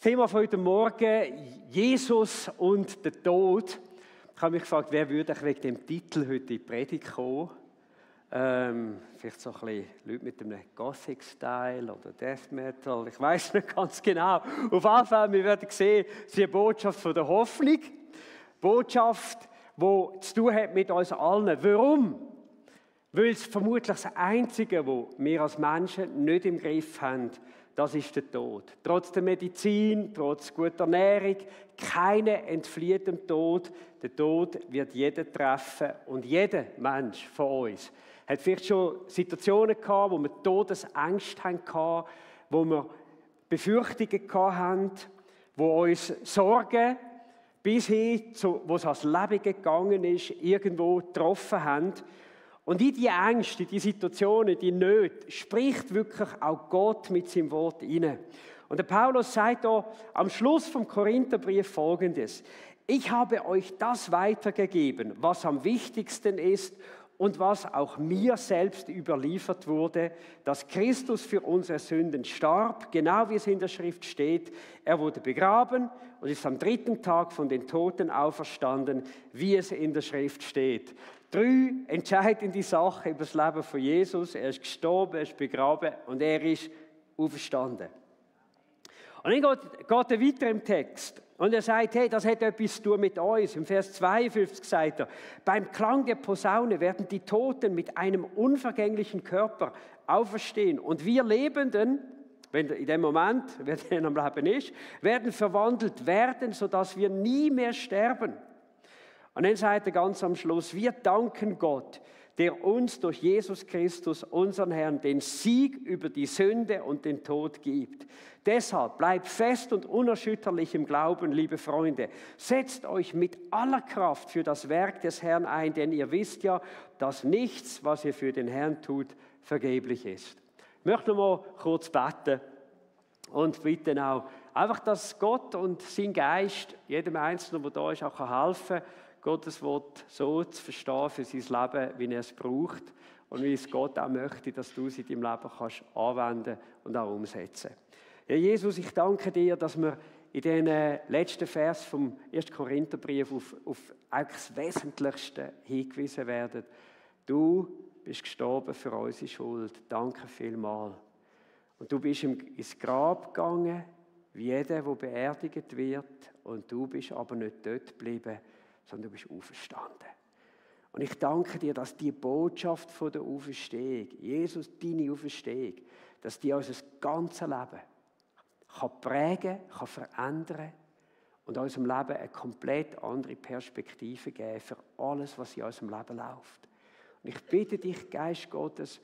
Thema von heute Morgen, Jesus und der Tod. Ich habe mich gefragt, wer würde wegen dem Titel heute in die Predigt kommen? Vielleicht so ein bisschen Leute mit einem Gothic-Style oder Death Metal, ich weiß nicht ganz genau. Auf jeden Fall, wir werden sehen, es ist eine Botschaft von der Hoffnung. Botschaft, die zu tun hat mit uns allen. Warum? Weil es vermutlich das Einzige, was wir als Menschen nicht im Griff haben, das ist der Tod. Trotz der Medizin, trotz guter Ernährung, keiner entflieht dem Tod. Der Tod wird jeden treffen und jeder Mensch von uns hat vielleicht schon Situationen gehabt, wo wir Todesängste hatten, wo wir Befürchtungen hatten, wo uns Sorgen bis hin zu, wo es ans Leben gegangen ist, irgendwo getroffen haben. Und in die Ängste, in die Situationen, die Nöte, spricht wirklich auch Gott mit seinem Wort hinein. Und der Paulus sagt da am Schluss vom Korintherbrief Folgendes: Ich habe euch das weitergegeben, was am wichtigsten ist und was auch mir selbst überliefert wurde, dass Christus für unsere Sünden starb, genau wie es in der Schrift steht. Er wurde begraben und ist am 3. Tag von den Toten auferstanden, wie es in der Schrift steht. 3 entscheidende Sachen über das Leben von Jesus. Er ist gestorben, er ist begraben und er ist auferstanden. Und dann geht er weiter im Text und er sagt, hey, das hat etwas zu tun mit uns. Im Vers 52 sagt er, beim Klang der Posaune werden die Toten mit einem unvergänglichen Körper auferstehen und wir Lebenden, wenn in dem Moment, wer denn am Leben ist, werden verwandelt werden, sodass wir nie mehr sterben. Und dann sagt er ganz am Schluss, wir danken Gott, der uns durch Jesus Christus, unseren Herrn, den Sieg über die Sünde und den Tod gibt. Deshalb bleibt fest und unerschütterlich im Glauben, liebe Freunde. Setzt euch mit aller Kraft für das Werk des Herrn ein, denn ihr wisst ja, dass nichts, was ihr für den Herrn tut, vergeblich ist. Ich möchte noch mal kurz beten und bitten auch, einfach, dass Gott und sein Geist jedem Einzelnen, der da ist, auch helfen kann, Gottes Wort so zu verstehen für sein Leben, wie er es braucht und wie es Gott auch möchte, dass du es in deinem Leben kannst anwenden und auch umsetzen. Ja, Jesus, ich danke dir, dass wir in den letzten Vers vom 1. Korintherbrief auf das Wesentlichste hingewiesen werden. Du bist gestorben für unsere Schuld. Danke vielmals. Und du bist ins Grab gegangen, wie jeder, der beerdigt wird. Und du bist aber nicht dort geblieben, sondern du bist auferstanden. Und ich danke dir, dass die Botschaft von der Auferstehung, Jesus, deine Auferstehung, dass die unser ganzes Leben kann prägen, kann verändern und unserem Leben eine komplett andere Perspektive geben für alles, was in unserem Leben läuft. Und ich bitte dich, Geist Gottes,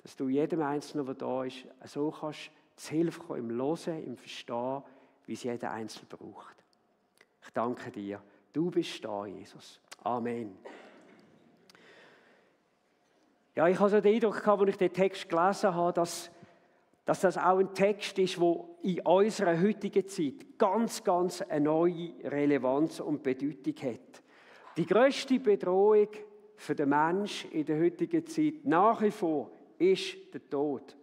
dass du jedem Einzelnen, der da ist, so kannst zu Hilfe kommen, im Hören, im Verstehen, wie es jeder Einzelne braucht. Ich danke dir. Du bist da, Jesus. Amen. Ja, ich hatte so den Eindruck, als ich den Text gelesen habe, dass das auch ein Text ist, der in unserer heutigen Zeit ganz, ganz eine neue Relevanz und Bedeutung hat. Die grösste Bedrohung für den Menschen in der heutigen Zeit nach wie vor ist der Tod.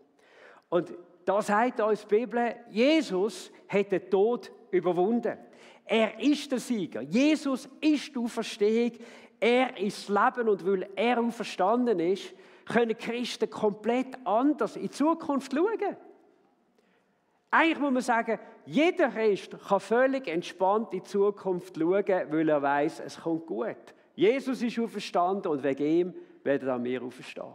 Und da sagt uns die Bibel, Jesus hat den Tod überwunden. Er ist der Sieger. Jesus ist die Auferstehung. Er ist das Leben. Und weil er auferstanden ist, können Christen komplett anders in die Zukunft schauen. Eigentlich muss man sagen, jeder Christ kann völlig entspannt in die Zukunft schauen, weil er weiss, es kommt gut. Jesus ist auferstanden und wegen ihm werden auch wir auferstehen.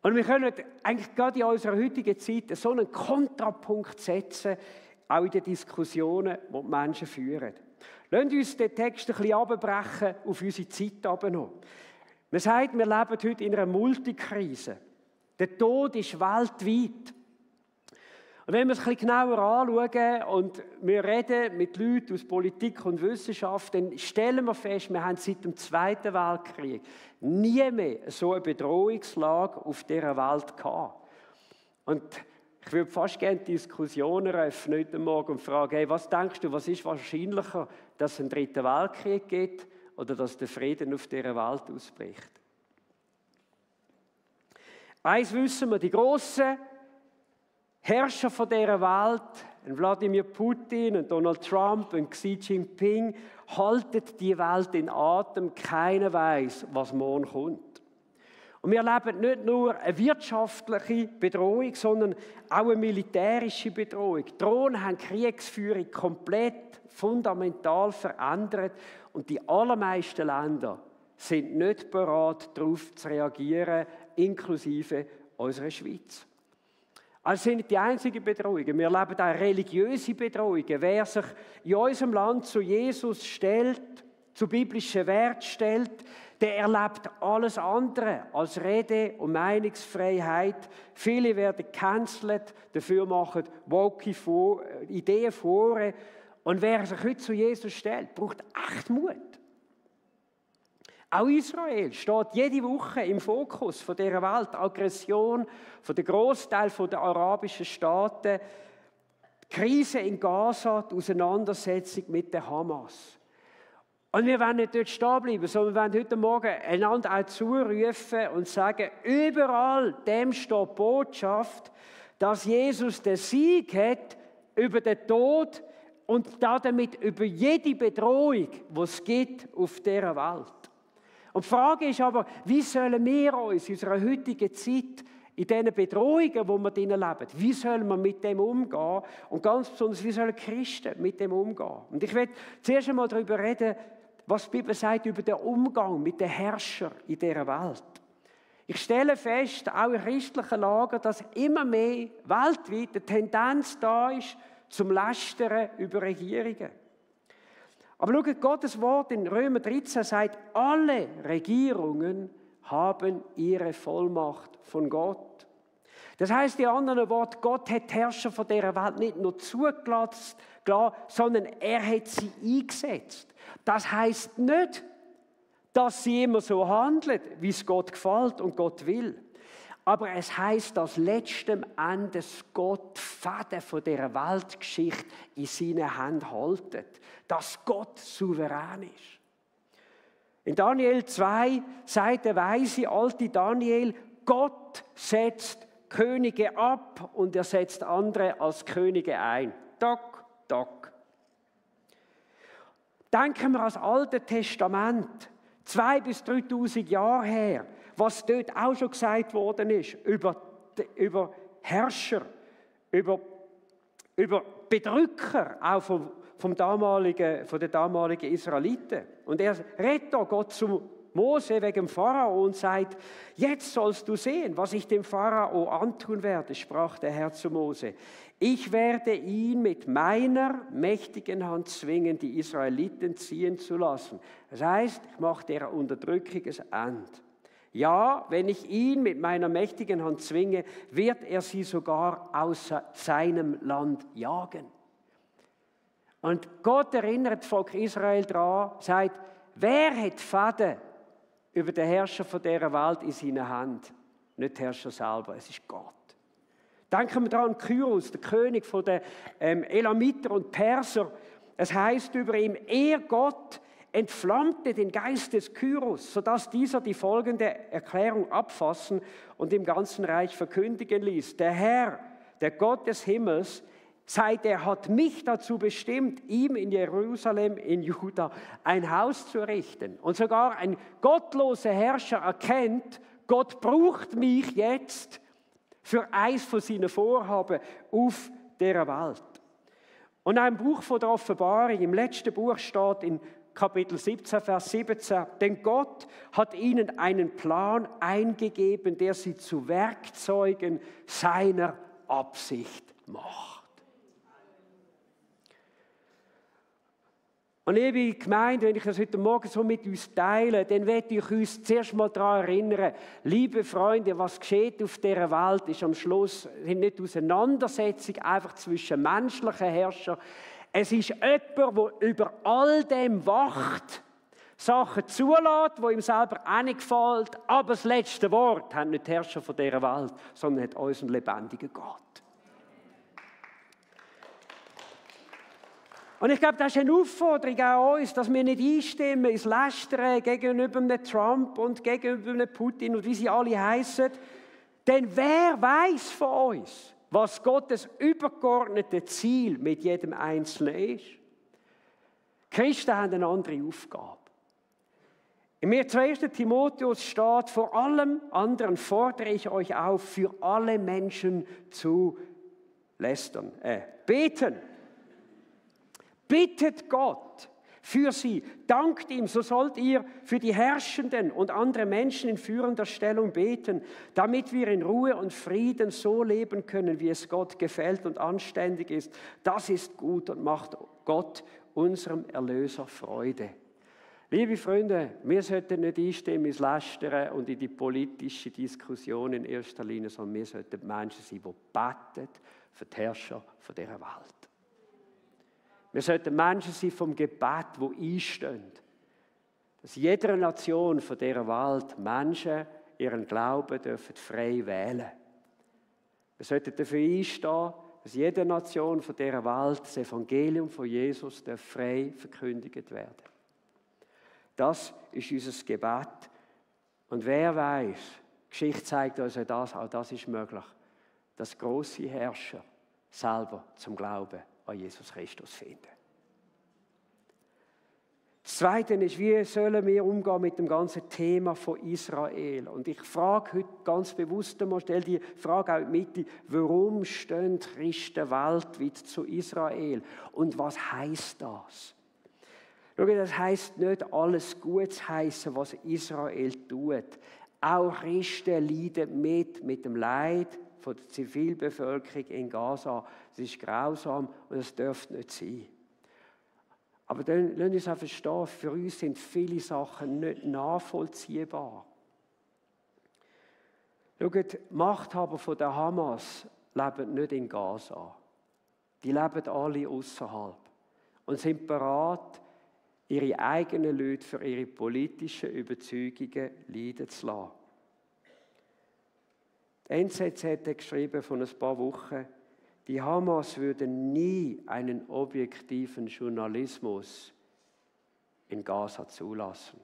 Und wir können eigentlich gerade in unserer heutigen Zeit so einen Kontrapunkt setzen, auch in den Diskussionen, die die Menschen führen. Lasst uns den Text ein bisschen runterbrechen auf unsere Zeit aber noch. Man sagt, wir leben heute in einer Multikrise. Der Tod ist weltweit. Und wenn wir es ein bisschen genauer anschauen und wir reden mit Leuten aus Politik und Wissenschaft, dann stellen wir fest, wir haben seit dem Zweiten Weltkrieg nie mehr so eine Bedrohungslage auf dieser Welt gehabt. Und ich würde fast gerne die Diskussion eröffnen heute Morgen und fragen, hey, was denkst du, was ist wahrscheinlicher, dass es einen 3. Weltkrieg gibt oder dass der Frieden auf dieser Welt ausbricht? Eins wissen wir, die grossen Herrscher von dieser Welt ein Wladimir Putin, ein Donald Trump, ein Xi Jinping halten die Welt in Atem. Keiner weiß, was morgen kommt. Und wir erleben nicht nur eine wirtschaftliche Bedrohung, sondern auch eine militärische Bedrohung. Drohnen haben die Kriegsführung komplett fundamental verändert und die allermeisten Länder sind nicht bereit, darauf zu reagieren, inklusive unserer Schweiz. Also sind nicht die einzigen Bedrohungen. Wir erleben auch religiöse Bedrohungen. Wer sich in unserem Land zu Jesus stellt, zu biblischen Werten stellt, der erlebt alles andere als Rede- und Meinungsfreiheit. Viele werden gecancelt, dafür machen woke Ideen vor. Und wer sich heute zu Jesus stellt, braucht echt Mut. Auch Israel steht jede Woche im Fokus von dieser Welt. Aggression von der Großteil der arabischen Staaten, die Krise in Gaza, die Auseinandersetzung mit der Hamas. Und wir wollen nicht dort stehen bleiben, sondern wir wollen heute Morgen einander auch zurufen und sagen, überall dem steht die Botschaft, dass Jesus den Sieg hat über den Tod und damit über jede Bedrohung, die es gibt auf dieser Welt. Und die Frage ist aber, wie sollen wir uns in unserer heutigen Zeit, in diesen Bedrohungen, wo wir drinnen leben, wie sollen wir mit dem umgehen? Und ganz besonders, wie sollen Christen mit dem umgehen? Und ich werde zuerst einmal darüber reden, was die Bibel sagt über den Umgang mit den Herrschern in dieser Welt. Ich stelle fest, auch in christlichen Lagern, dass immer mehr weltweit eine Tendenz da ist zum Lästern über Regierungen. Aber schaut, Gottes Wort in Römer 13 sagt, alle Regierungen haben ihre Vollmacht von Gott. Das heißt in anderen Worten, Gott hat die Herrscher von dieser Welt nicht nur zugelassen, sondern er hat sie eingesetzt. Das heißt nicht, dass sie immer so handeln, wie es Gott gefällt und Gott will. Aber es heißt, dass letztem Endes Gott die Fäden von dieser Weltgeschichte in seinen Händen haltet. Dass Gott souverän ist. In Daniel 2 sagt der weise alte Daniel, Gott setzt Könige ab und er setzt andere als Könige ein. Dock, dock. Denken wir ans Alte Testament, 2.000 bis 3.000 Jahre her, was dort auch schon gesagt worden ist, über Herrscher, über Bedrücker, auch von den damaligen Israeliten. Und er redet da Gott zu Mose wegen dem Pharao und sagt, jetzt sollst du sehen, was ich dem Pharao antun werde, sprach der Herr zu Mose. Ich werde ihn mit meiner mächtigen Hand zwingen, die Israeliten ziehen zu lassen. Das heißt, ich mache der Unterdrückung ein Ende. Ja, wenn ich ihn mit meiner mächtigen Hand zwinge, wird er sie sogar aus seinem Land jagen. Und Gott erinnert das Volk Israel daran, sagt, wer hat Fäden über den Herrscher von dieser Welt in seinen Händen? Nicht der Herrscher selber, es ist Gott. Denken wir daran, Kyros, der König der Elamiter und Perser. Es heißt über ihn, er Gott entflammte den Geist des Kyros, sodass dieser die folgende Erklärung abfassen und im ganzen Reich verkündigen ließ. Der Herr, der Gott des Himmels, er hat mich dazu bestimmt, ihm in Jerusalem, in Juda, ein Haus zu errichten. Und sogar ein gottloser Herrscher erkennt, Gott braucht mich jetzt für eins von seinen Vorhaben auf dieser Welt. Und ein Buch von der Offenbarung, im letzten Buch steht in Kapitel 17, Vers 17, denn Gott hat ihnen einen Plan eingegeben, der sie zu Werkzeugen seiner Absicht macht. Und liebe Gemeinde, wenn ich das heute Morgen so mit uns teile, dann werde ich uns zuerst mal daran erinnern, liebe Freunde, was geschieht auf dieser Welt, ist am Schluss sind nicht Auseinandersetzungen einfach zwischen menschlichen Herrschern. Es ist jemand, der über all dem wacht, Sachen zulässt, die ihm selber auch nicht gefällt, aber das letzte Wort hat nicht die Herrscher von dieser Welt, sondern hat unseren lebendigen Gott. Und ich glaube, das ist eine Aufforderung an uns, dass wir nicht einstimmen ins Lästern gegenüber einem Trump und gegenüber einem Putin und wie sie alle heißen. Denn wer weiß von uns, was Gottes übergeordnete Ziel mit jedem Einzelnen ist. Christen haben eine andere Aufgabe. Im 2. Timotheus steht, vor allem anderen fordere ich euch auf, für alle Menschen zu beten. Bittet Gott für sie, dankt ihm, so sollt ihr für die Herrschenden und andere Menschen in führender Stellung beten, damit wir in Ruhe und Frieden so leben können, wie es Gott gefällt und anständig ist. Das ist gut und macht Gott, unserem Erlöser, Freude. Liebe Freunde, wir sollten nicht einstimmen ins Lästern und in die politische Diskussion in erster Linie, sondern wir sollten Menschen sein, die beten für die Herrscher von dieser Welt. Wir sollten Menschen sein vom Gebet, die einstehen. Dass jeder Nation von dieser Welt Menschen ihren Glauben dürfen frei wählen. Wir sollten dafür einstehen, dass jede Nation von dieser Welt das Evangelium von Jesus frei verkündigt werden. Das ist unser Gebet. Und wer weiß, die Geschichte zeigt uns auch das ist möglich, dass grosse Herrscher selber zum Glauben an Jesus Christus finden. Das Zweite ist, wie sollen wir umgehen mit dem ganzen Thema von Israel? Und ich frage heute ganz bewusst einmal, stelle die Frage auch in die Mitte, warum stehen Christen weltweit zu Israel? Und was heisst das? Schau, das heisst nicht alles Gutes heißen, was Israel tut. Auch Christen leiden mit dem Leid von der Zivilbevölkerung in Gaza. Es ist grausam und es dürfte nicht sein. Aber dann lasst uns auch verstehen, für uns sind viele Sachen nicht nachvollziehbar. Schaut, die Machthaber von der Hamas leben nicht in Gaza. Die leben alle außerhalb und sind bereit, ihre eigenen Leute für ihre politischen Überzeugungen leiden zu lassen. Die NZZ hat geschrieben vor ein paar Wochen, die Hamas würde nie einen objektiven Journalismus in Gaza zulassen.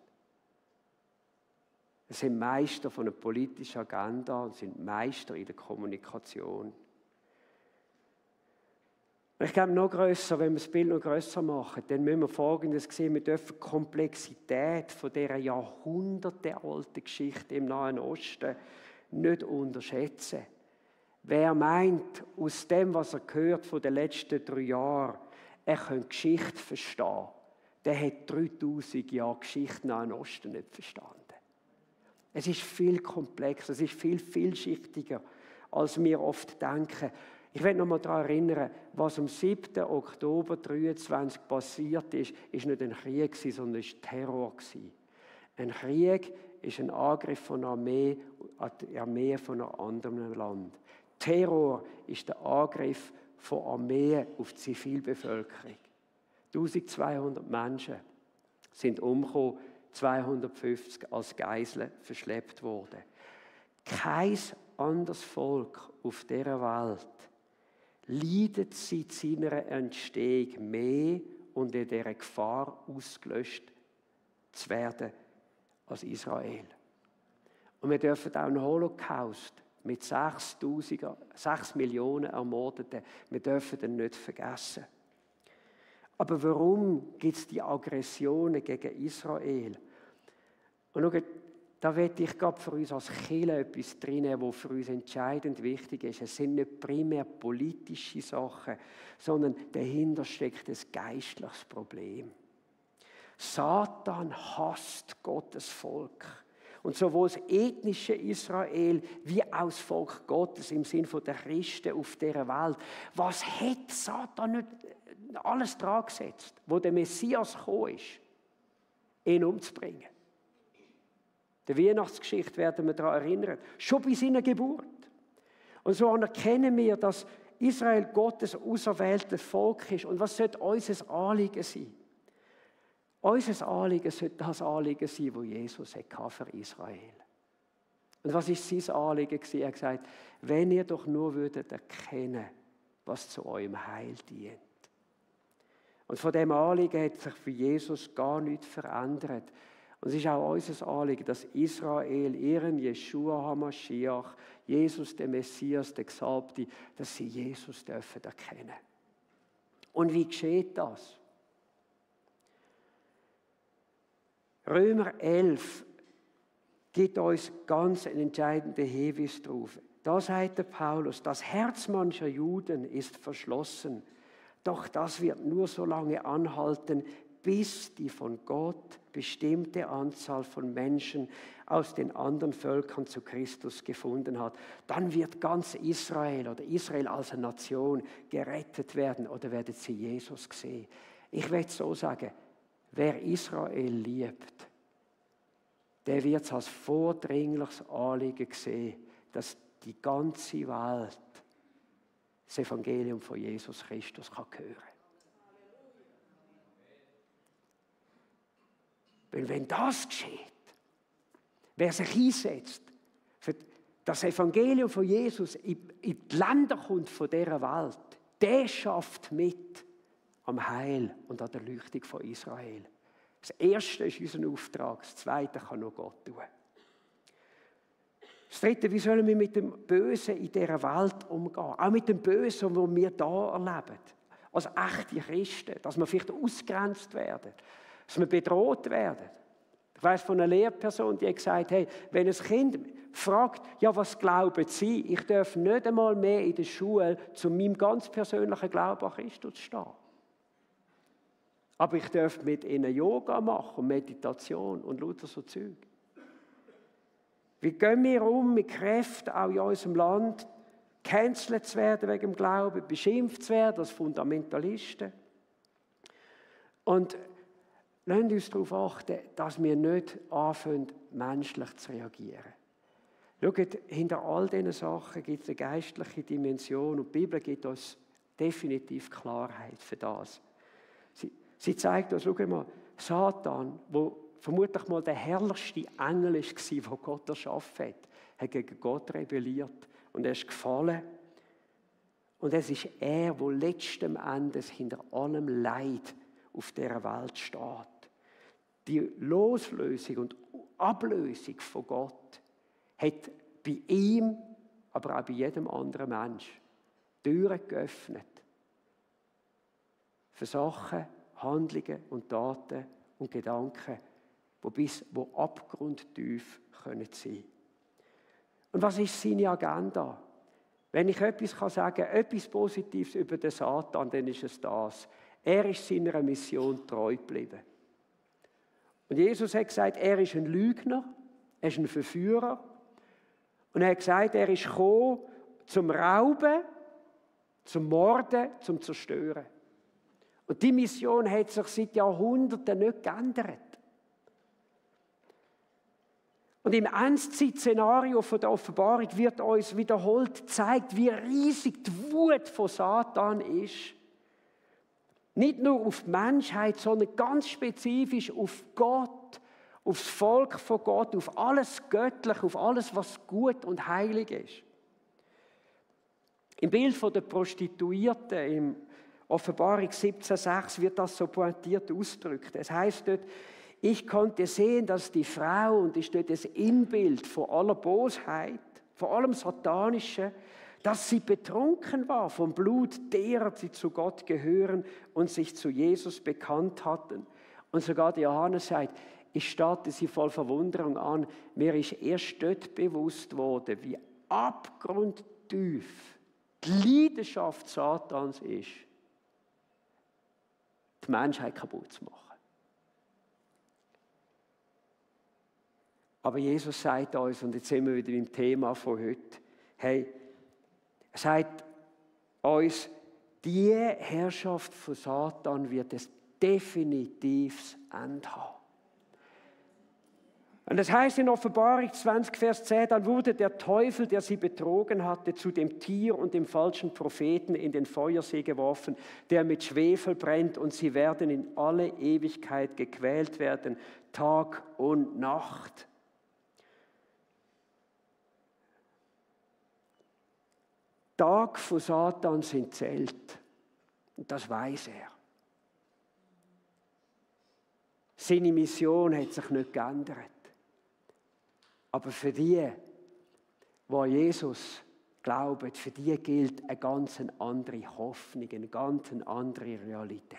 Sie sind Meister von einer politischen Agenda und sind Meister in der Kommunikation. Ich glaube, noch grösser, wenn wir das Bild noch grösser machen, dann müssen wir Folgendes sehen: Wir dürfen die Komplexität von dieser jahrhundertealten Geschichte im Nahen Osten nicht unterschätzen. Wer meint, aus dem, was er gehört von den letzten 3 Jahren, er könnte Geschichte verstehen, der hat 3000 Jahre Geschichte im Nahen Osten nicht verstanden. Es ist viel komplexer, es ist viel vielschichtiger, als wir oft denken. Ich will noch mal daran erinnern, was am 7. Oktober 23 passiert ist nicht ein Krieg, sondern es war Terror. Ein Krieg ist ein Angriff von einer Armee an die Armee von einem anderen Land. Terror ist der Angriff von Armeen auf die Zivilbevölkerung. 1200 Menschen sind umgekommen, 250 als Geiseln verschleppt worden. Kein anderes Volk auf dieser Welt leidet seit seiner Entstehung mehr und in dieser Gefahr ausgelöscht zu werden als Israel. Und wir dürfen auch einen Holocaust mit 6 Millionen Ermordeten, wir dürfen den nicht vergessen. Aber warum gibt es die Aggressionen gegen Israel? Und schaut, da möchte ich gerade für uns als Kirche etwas drin, was für uns entscheidend wichtig ist. Es sind nicht primär politische Sachen, sondern dahinter steckt ein geistliches Problem. Satan hasst Gottes Volk. Und sowohl das ethnische Israel wie auch das Volk Gottes im Sinne der Christen auf dieser Welt. Was hat Satan nicht alles dran gesetzt, wo der Messias gekommen ist, ihn umzubringen? Der Weihnachtsgeschichte werden wir daran erinnern, schon bei seiner Geburt. Und so erkennen wir, dass Israel Gottes auserwähltes Volk ist. Und was sollte unser Anliegen sein? Unser Anliegen sollte das Anliegen sein, das Jesus hatte für Israel. Und was war sein Anliegen? Er hat gesagt, wenn ihr doch nur würdet erkennen, was zu eurem Heil dient. Und von dem Anliegen hat sich für Jesus gar nichts verändert. Und es ist auch unser Anliegen, dass Israel ihren Jeschua HaMashiach, Jesus, der Messias, der Gesalbte, dass sie Jesus dürfen erkennen. Und wie geschieht das? Römer 11 gibt uns ganz einen entscheidenden Hinweis darauf. Da sagt der Paulus, das Herz mancher Juden ist verschlossen, doch das wird nur so lange anhalten, bis die von Gott bestimmte Anzahl von Menschen aus den anderen Völkern zu Christus gefunden hat. Dann wird ganz Israel oder Israel als eine Nation gerettet werden oder werden sie Jesus sehen. Ich will so sagen, wer Israel liebt, der wird es als vordringliches Anliegen sehen, dass die ganze Welt das Evangelium von Jesus Christus hören kann. Weil wenn das geschieht, wer sich einsetzt, für das Evangelium von Jesus in die Länder kommt von dieser Welt, der schafft mit am Heil und an der Erleuchtung von Israel. Das Erste ist unser Auftrag, das Zweite kann nur Gott tun. Das Dritte, wie sollen wir mit dem Bösen in dieser Welt umgehen? Auch mit dem Bösen, das wir hier erleben. Als echte Christen, dass wir vielleicht ausgegrenzt werden, dass wir bedroht werden. Ich weiss von einer Lehrperson, die hat gesagt, hey, wenn ein Kind fragt, ja, was glauben Sie? Ich darf nicht einmal mehr in der Schule zu meinem ganz persönlichen Glauben an Christus stehen. Aber ich darf mit ihnen Yoga machen, Meditation und lauter so Zeug. Wie gehen wir um mit Kräften auch in unserem Land, gecancelt zu werden wegen dem Glauben, beschimpft zu werden als Fundamentalisten? Und lasst uns darauf achten, dass wir nicht anfangen, menschlich zu reagieren. Schaut, hinter all diesen Sachen gibt es eine geistliche Dimension und die Bibel gibt uns definitiv Klarheit für das. Sie zeigt uns, schau mal, Satan, der vermutlich mal der herrlichste Engel war, den Gott erschaffen hat gegen Gott rebelliert und er ist gefallen. Und es ist er, der letzten Endes hinter allem Leid auf dieser Welt steht. Die Loslösung und Ablösung von Gott hat bei ihm, aber auch bei jedem anderen Menschen Türen geöffnet für Sachen, Handlungen und Taten und Gedanken, die abgrundtief sein können. Und was ist seine Agenda? Wenn ich etwas sagen kann, etwas Positives über den Satan, dann ist es das. Er ist seiner Mission treu geblieben. Und Jesus hat gesagt, er ist ein Lügner, er ist ein Verführer. Und er hat gesagt, er ist gekommen zum Rauben, zum Morden, zum Zerstören. Und die Mission hat sich seit Jahrhunderten nicht geändert. Und im Endzeit-Szenario der Offenbarung wird uns wiederholt gezeigt, wie riesig die Wut von Satan ist. Nicht nur auf die Menschheit, sondern ganz spezifisch auf Gott, auf das Volk von Gott, auf alles Göttliche, auf alles, was gut und heilig ist. Im Bild der Prostituierten, im Offenbarung 17,6 wird das so pointiert ausgedrückt. Es heißt dort, ich konnte sehen, dass die Frau, und ist dort das Inbild von aller Bosheit, von allem Satanischen, dass sie betrunken war vom Blut derer, die zu Gott gehören und sich zu Jesus bekannt hatten. Und sogar der Johannes sagt, ich starrte sie voll Verwunderung an, mir ist erst dort bewusst worden, wie abgrundtief die Leidenschaft Satans ist, die Menschheit kaputt zu machen. Aber Jesus sagt uns, und jetzt sind wir wieder im Thema von heute, hey, er sagt uns, die Herrschaft von Satan wird es definitiv Ende haben. Und das heißt in Offenbarung 20, Vers 10, dann wurde der Teufel, der sie betrogen hatte, zu dem Tier und dem falschen Propheten in den Feuersee geworfen, der mit Schwefel brennt, und sie werden in alle Ewigkeit gequält werden, Tag und Nacht. Tag von Satan sind zählt. Und das weiß er. Seine Mission hat sich nicht geändert. Aber für die an Jesus glauben, für die gilt eine ganz andere Hoffnung, eine ganz andere Realität.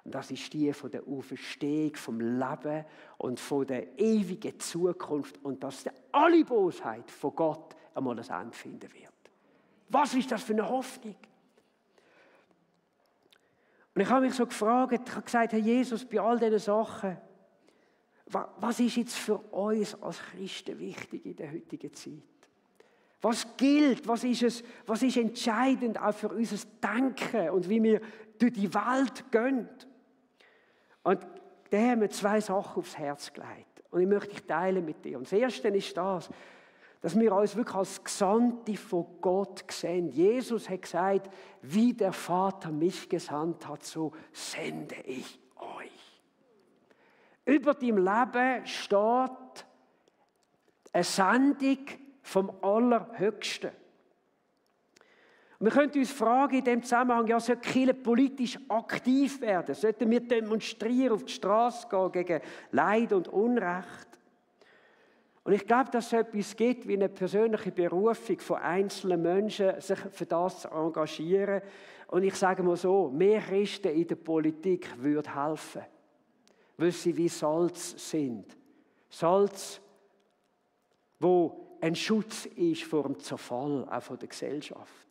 Und das ist die von der Auferstehung, vom Leben und von der ewigen Zukunft. Und dass alle Bosheit von Gott einmal das Ende finden wird. Was ist das für eine Hoffnung? Und ich habe mich so gefragt, ich habe gesagt, Herr Jesus, bei all diesen Sachen, was ist jetzt für uns als Christen wichtig in der heutigen Zeit? Was gilt? Was ist entscheidend auch für unser Denken und wie wir durch die Welt gehen? Und da haben wir 2 Sachen aufs Herz gelegt. Und ich möchte dich teilen mit dir. Und das Erste ist das, dass wir uns wirklich als Gesandte von Gott sehen. Jesus hat gesagt, wie der Vater mich gesandt hat, so sende ich euch. Über deinem Leben steht eine Sendung vom Allerhöchsten. Und wir können uns fragen in diesem Zusammenhang, ja, sollte die Kirche politisch aktiv werden? Sollten wir demonstrieren, auf die Straße gehen gegen Leid und Unrecht? Und ich glaube, dass es etwas gibt wie eine persönliche Berufung von einzelnen Menschen, sich für das zu engagieren. Und ich sage mal so, mehr Christen in der Politik würde helfen, weil sie wie Salz sind. Salz, wo ein Schutz ist vor dem Zerfall, auch von der Gesellschaft.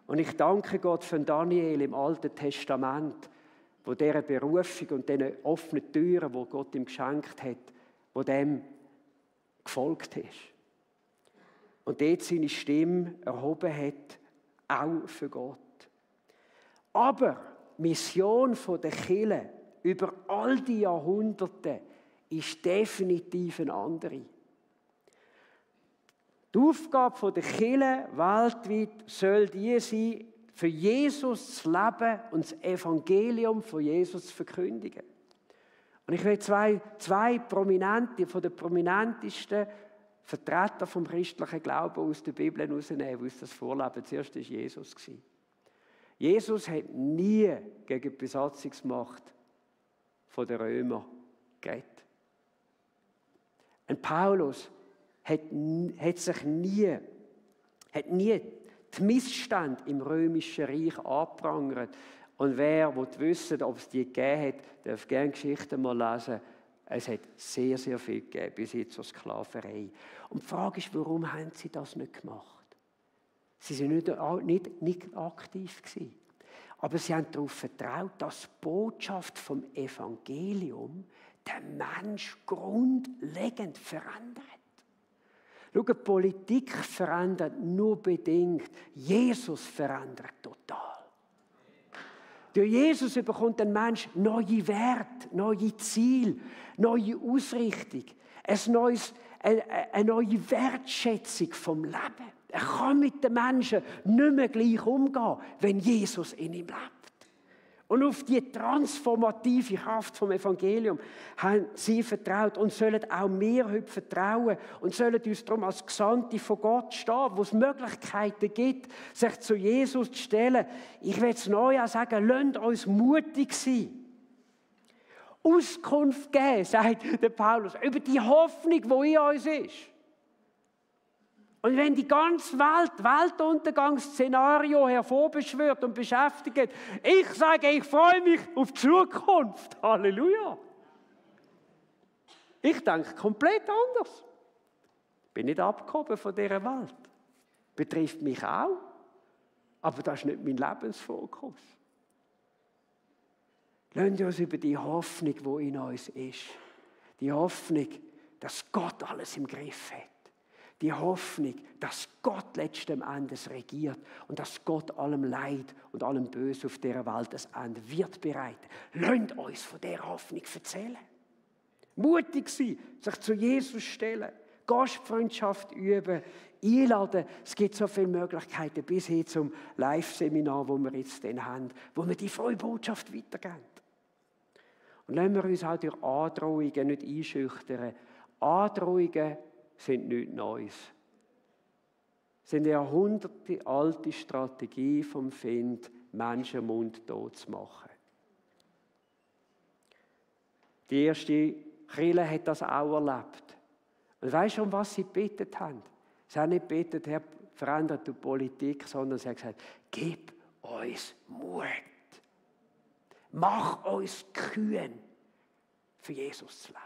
Und ich danke Gott für Daniel im Alten Testament, wo dieser Berufung und diesen offenen Türen, die Gott ihm geschenkt hat, wo dem gefolgt ist. Und dort seine Stimme erhoben hat, auch für Gott. Aber die Mission der Kirche über all die Jahrhunderte ist definitiv eine andere. Die Aufgabe der Kirche weltweit soll die sein, für Jesus zu leben und das Evangelium von Jesus zu verkündigen. Und ich will zwei Prominente, von den prominentesten Vertreter vom christlichen Glauben aus der Bibel herausnehmen, die uns das vorleben. Zuerst war Jesus. Jesus hat nie gegen die Besatzungsmacht der Römer geredet. Und Paulus hat nie die Missstände im römischen Reich angeprangert. Und wer wissen, ob es die gegeben hat, darf gerne Geschichten mal lesen. Es hat sehr, sehr viel gegeben, bis hin zur Sklaverei. Und die Frage ist, warum haben sie das nicht gemacht? Sie waren nicht aktiv gewesen. Aber sie haben darauf vertraut, dass die Botschaft vom Evangelium den Menschen grundlegend verändert. Schau, die Politik verändert nur bedingt. Jesus verändert total. Durch Jesus bekommt ein Mensch neue Werte, neue Ziele, neue Ausrichtung, eine neue Wertschätzung vom Leben. Er kann mit den Menschen nicht mehr gleich umgehen, wenn Jesus in ihm lebt. Und auf die transformative Kraft vom Evangelium haben sie vertraut und sollen auch wir heute vertrauen und sollen uns darum als Gesandte von Gott stehen, wo es Möglichkeiten gibt, sich zu Jesus zu stellen. Ich will es neu auch sagen, lasst uns mutig sein. Auskunft geben, sagt der Paulus, über die Hoffnung, die in uns ist. Und wenn die ganze Welt Weltuntergangsszenario hervorbeschwört und beschäftigt, ich sage, ich freue mich auf die Zukunft. Halleluja. Ich denke komplett anders. Ich bin nicht abgehoben von dieser Welt. Betrifft mich auch. Aber das ist nicht mein Lebensfokus. Lasst uns über die Hoffnung, die in uns ist. Die Hoffnung, dass Gott alles im Griff hat. Die Hoffnung, dass Gott letzten Endes regiert und dass Gott allem Leid und allem Böse auf dieser Welt das Ende wird bereiten. Lasst uns von dieser Hoffnung erzählen. Mutig sein, sich zu Jesus stellen, Gastfreundschaft üben, einladen. Es gibt so viele Möglichkeiten bis hin zum Live-Seminar, das wir jetzt dann haben, wo wir die frohe Botschaft weitergeben. Und lassen wir uns auch durch Androhungen nicht einschüchtern. Androhungen sind nichts Neues. Es sind eine jahrhundertealte Strategie vom Feind, Menschen mundtot zu machen. Die erste Kirche hat das auch erlebt. Und weißt du, um was sie gebetet haben? Sie haben nicht gebetet, Herr, verändert die Politik, sondern sie haben gesagt, gib uns Mut. Mach uns kühn, für Jesus zu leben.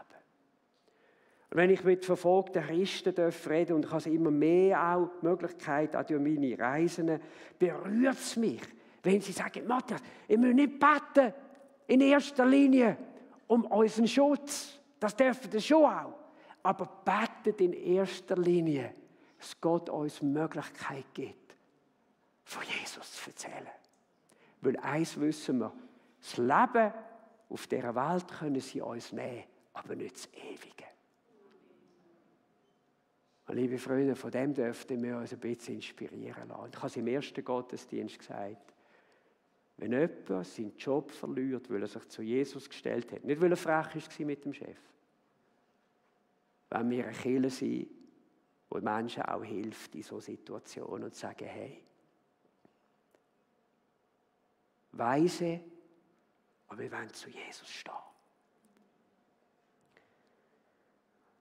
Und wenn ich mit verfolgten Christen reden darf, und ich habe immer mehr auch die Möglichkeit, auch durch meine Reisen, berührt es mich, wenn sie sagen, Matthias, ich will nicht beten, in erster Linie um unseren Schutz. Das dürfen wir schon auch. Aber betet in erster Linie, dass Gott uns die Möglichkeit gibt, von Jesus zu erzählen. Weil eins wissen wir, das Leben auf dieser Welt können sie uns nehmen, aber nicht das Ewige. Und liebe Freunde, von dem dürften wir uns ein bisschen inspirieren lassen. Ich habe es im ersten Gottesdienst gesagt. Wenn jemand seinen Job verliert, weil er sich zu Jesus gestellt hat, nicht weil er frech war mit dem Chef, wenn wir eine Kirche sind, wo Menschen auch hilft in solchen Situationen und sagen, hey, weise, aber wir wollen zu Jesus stehen.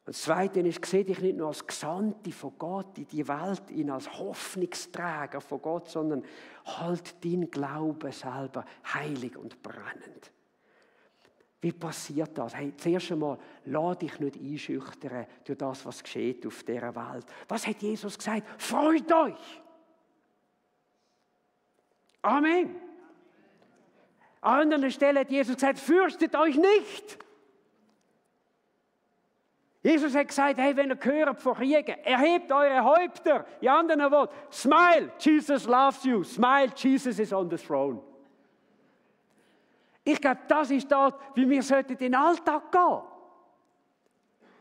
Und das Zweite ist, sehe dich nicht nur als Gesandte von Gott in die Welt, ihn als Hoffnungsträger von Gott, sondern halt deinen Glauben selber heilig und brennend. Wie passiert das? Hey, zuerst einmal, lass dich nicht einschüchtern durch das, was geschieht auf dieser Welt. Was hat Jesus gesagt? Freut euch! Amen! An anderen Stellen hat Jesus gesagt, fürchtet euch nicht! Jesus hat gesagt, hey, wenn ihr hört von Kriegen, erhebt eure Häupter. In anderen Worten, smile, Jesus loves you. Smile, Jesus is on the throne. Ich glaube, das ist das, wie wir in den Alltag gehen.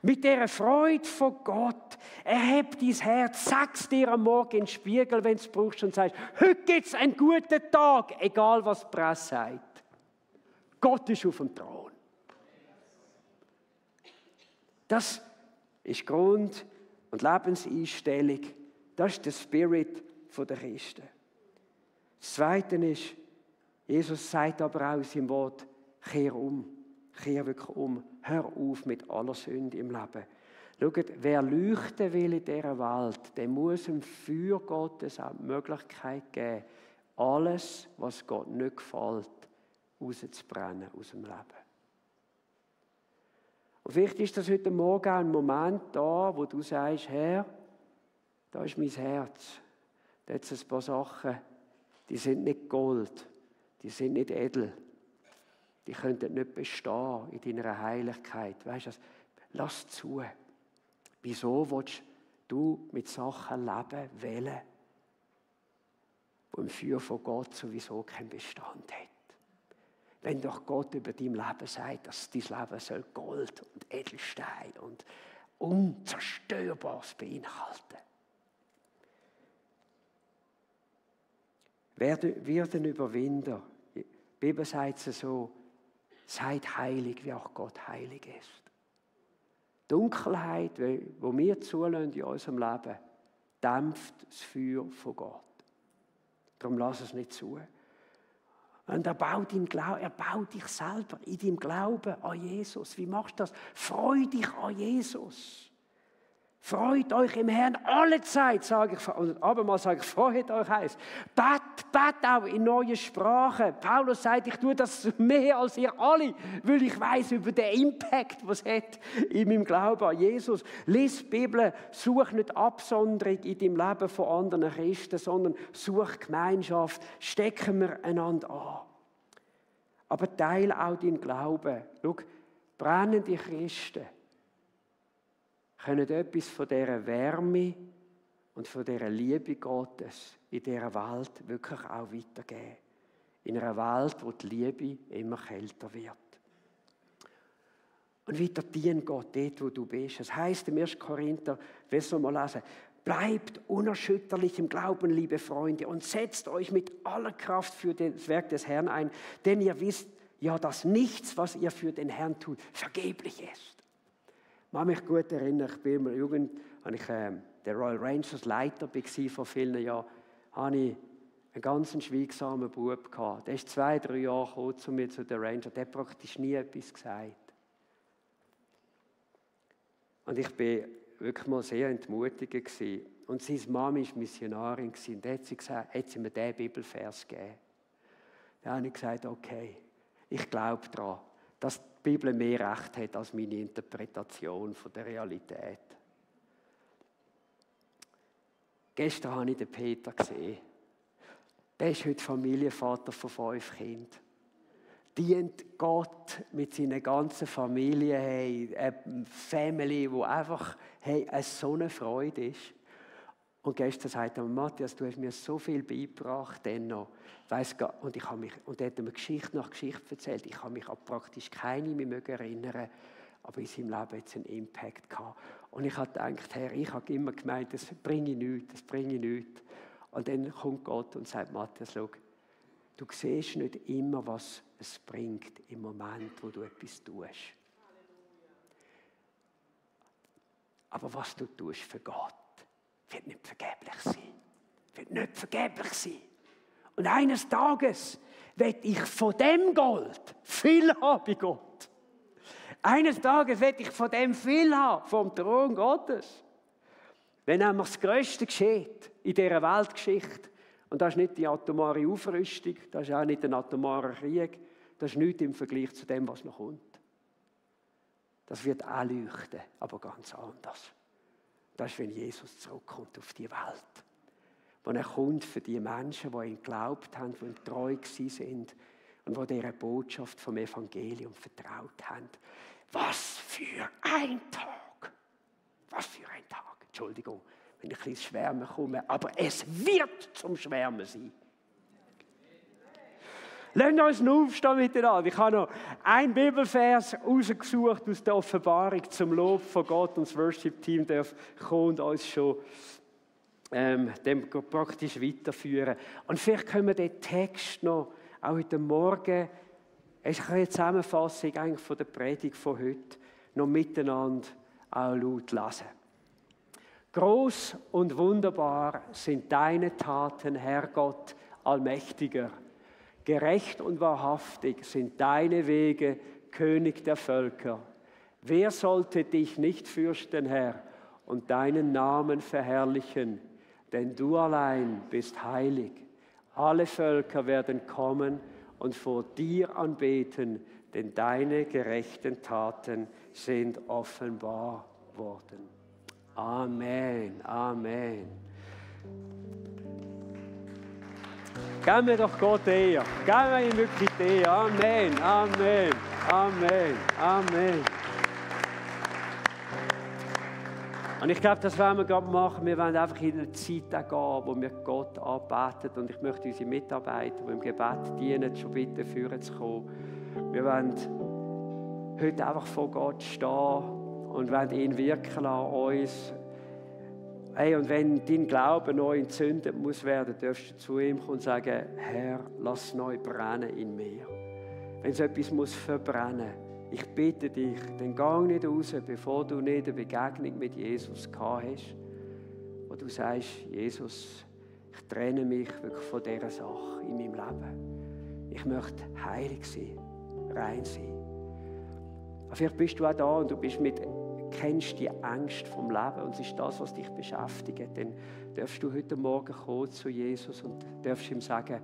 Mit dieser Freude von Gott. Erheb dein Herz, sag's dir am Morgen in den Spiegel, wenn du es brauchst und sagst, heute gibt es einen guten Tag, egal was die Presse sagt. Gott ist auf dem Thron. Das ist Grund- und Lebenseinstellung. Das ist der Spirit der Christen. Das Zweite ist, Jesus sagt aber auch in seinem Wort, kehr um. Kehr wirklich um. Hör auf mit aller Sünde im Leben. Schaut, wer leuchten will in dieser Welt, der muss ihm für Gottes auch die Möglichkeit geben, alles, was Gott nicht gefällt, rauszubrennen aus dem Leben. Und vielleicht ist das heute Morgen ein Moment da, wo du sagst, Herr, da ist mein Herz. Da hat es ein paar Sachen, die sind nicht Gold, die sind nicht edel. Die könnten nicht bestehen in deiner Heiligkeit. Weißt du, lass zu. Wieso willst du mit Sachen leben wollen, die im Feuer von Gott sowieso keinen Bestand hat? Wenn doch Gott über dein Leben sagt, dass dein Leben soll Gold und Edelstein und Unzerstörbares beinhalten. Wird ein Überwinder. Die Bibel sagt es so, seid heilig, wie auch Gott heilig ist. Dunkelheit, wo wir zulassen in unserem Leben, dämpft das Feuer von Gott. Darum lass es nicht zu. Und er baut dich selber in deinem Glauben an Jesus. Wie machst du das? Freu dich an Jesus. Freut euch im Herrn alle Zeit, sage ich. Und abermals sage ich, freut euch heißt. Bet auch in neue Sprachen. Paulus sagt, ich tue das mehr als ihr alle, weil ich weiß über den Impact, was es hat in meinem Glauben an Jesus. Lies die Bibel, such nicht Absonderung in deinem Leben von anderen Christen, sondern such Gemeinschaft, stecken wir einander an. Aber teile auch deinen Glauben. Schau, brennende Christen können etwas von dieser Wärme und von dieser Liebe Gottes in dieser Welt wirklich auch weitergeben. In einer Welt, wo die Liebe immer kälter wird. Und weiter dien Gott dort, wo du bist. Es heisst im 1. Korinther, willst du mal lesen, bleibt unerschütterlich im Glauben, liebe Freunde, und setzt euch mit aller Kraft für das Werk des Herrn ein, denn ihr wisst ja, dass nichts, was ihr für den Herrn tut, vergeblich ist. Ich kann mich gut erinnern, ich bin in der Jugend, als ich der Royal Rangers Leiter war vor vielen Jahren, hatte ich einen ganz schweigsamen Bub gehabt. Der ist 2-3 Jahre gekommen zu mir, zu den Rangers, der hat praktisch nie etwas gesagt. Und ich war wirklich mal sehr entmutigt gewesen. Und seine Mama war Missionarin gewesen. Und da hat sie mir diesen Bibelvers gegeben. Da habe ich gesagt, okay, ich glaube daran, dass die Bibel mehr Recht hat als meine Interpretation von der Realität. Gestern habe ich den Peter gesehen. Der ist heute Familienvater von 5 Kindern. Dient Gott mit seiner ganzen Familie, hey, eine Family, die einfach so eine Freude ist. Und gestern sagte er, Matthias, du hast mir so viel beigebracht, dennoch. Und er hat mir Geschichte nach Geschichte erzählt. Ich kann mich an praktisch keine mehr erinnern, aber in seinem Leben hat es einen Impact gehabt. Und ich habe gedacht, Herr, ich habe immer gemeint, das bringe ich nichts. Und dann kommt Gott und sagt, Matthias, schau, du siehst nicht immer, was es bringt im Moment, wo du etwas tust. Aber was du tust für Gott, wird nicht vergeblich sein. Und eines Tages werde ich von dem Gold viel haben bei Gott. Eines Tages werde ich von dem viel haben, vom Thron Gottes. Wenn nämlich das Größte geschieht in dieser Weltgeschichte, und das ist nicht die atomare Aufrüstung, das ist auch nicht ein atomarer Krieg, das ist nichts im Vergleich zu dem, was noch kommt. Das wird auch leuchten, aber ganz anders. Das ist, wenn Jesus zurückkommt auf die Welt. Wenn er kommt für die Menschen, die ihm geglaubt haben, die ihm treu sind und die dieser Botschaft vom Evangelium vertraut haben. Was für ein Tag! Was für ein Tag! Entschuldigung, wenn ich ein bisschen ins Schwärmen komme, aber es wird zum Schwärmen sein. Lasst uns noch aufstehen miteinander. Ich habe noch einen Bibelvers rausgesucht aus der Offenbarung zum Lob von Gott. Und das Worship-Team darf kommen und uns schon dem praktisch weiterführen. Und vielleicht können wir den Text noch, auch heute Morgen, es ist eine Zusammenfassung eigentlich von der Predigt von heute, noch miteinander auch laut lesen. Groß und wunderbar sind deine Taten, Herr Gott, Allmächtiger. Gerecht und wahrhaftig sind deine Wege, König der Völker. Wer sollte dich nicht fürchten, Herr, und deinen Namen verherrlichen? Denn du allein bist heilig. Alle Völker werden kommen und vor dir anbeten, denn deine gerechten Taten sind offenbar worden. Amen, Amen. Geben wir doch Gott Ehre. Geben wir ihm wirklich die Ehre. Amen, Amen, Amen, Amen. Und ich glaube, das werden wir gerade machen. Wir werden einfach in eine Zeit gehen, wo wir Gott anbeten. Und ich möchte unsere Mitarbeiter, die im Gebet dienen, schon bitten, führen zu kommen. Wir werden heute einfach vor Gott stehen und werden ihn wirken lassen, uns. Hey, und wenn dein Glaube neu entzündet muss werden, darfst du zu ihm kommen und sagen, Herr, lass neu brennen in mir. Wenn es etwas muss verbrennen, ich bitte dich, dann geh nicht raus, bevor du nicht eine Begegnung mit Jesus gehabt hast, wo du sagst, Jesus, ich trenne mich wirklich von dieser Sache in meinem Leben. Ich möchte heilig sein, rein sein. Aber vielleicht bist du auch da und du kennst die Angst vom Leben und es ist das, was dich beschäftigt, dann darfst du heute Morgen kommen zu Jesus und darfst ihm sagen,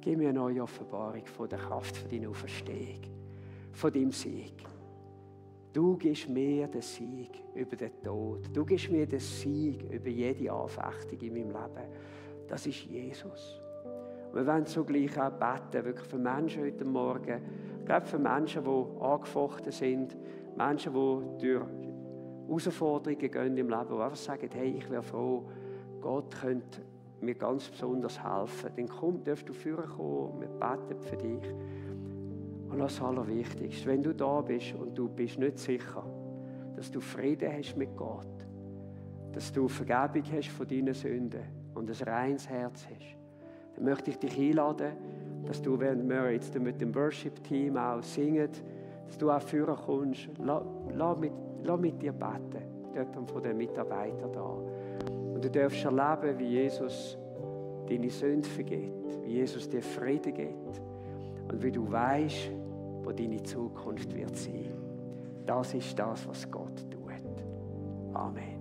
gib mir eine neue Offenbarung von der Kraft von deiner Auferstehung, von deinem Sieg. Du gibst mir den Sieg über den Tod. Du gibst mir den Sieg über jede Anfechtung in meinem Leben. Das ist Jesus. Wir wollen zugleich auch beten, wirklich für Menschen heute Morgen. Ich glaube, für Menschen, die angefochten sind, Menschen, die durch Herausforderungen gehen im Leben, die einfach sagen, hey, ich wäre froh, Gott könnte mir ganz besonders helfen. Dann darfst du vorkommen, wir beten für dich. Und das Allerwichtigste, wenn du da bist und du bist nicht sicher, dass du Frieden hast mit Gott, dass du Vergebung hast von deinen Sünden und ein reines Herz hast, dann möchte ich dich einladen, dass du, wenn wir jetzt mit dem Worship-Team auch singen, dass du auch vorkommst, lass mit dir beten, dort von den Mitarbeitern da. Und du darfst erleben, wie Jesus deine Sünde vergibt, wie Jesus dir Frieden gibt und wie du weißt, wo deine Zukunft wird sein. Das ist das, was Gott tut. Amen.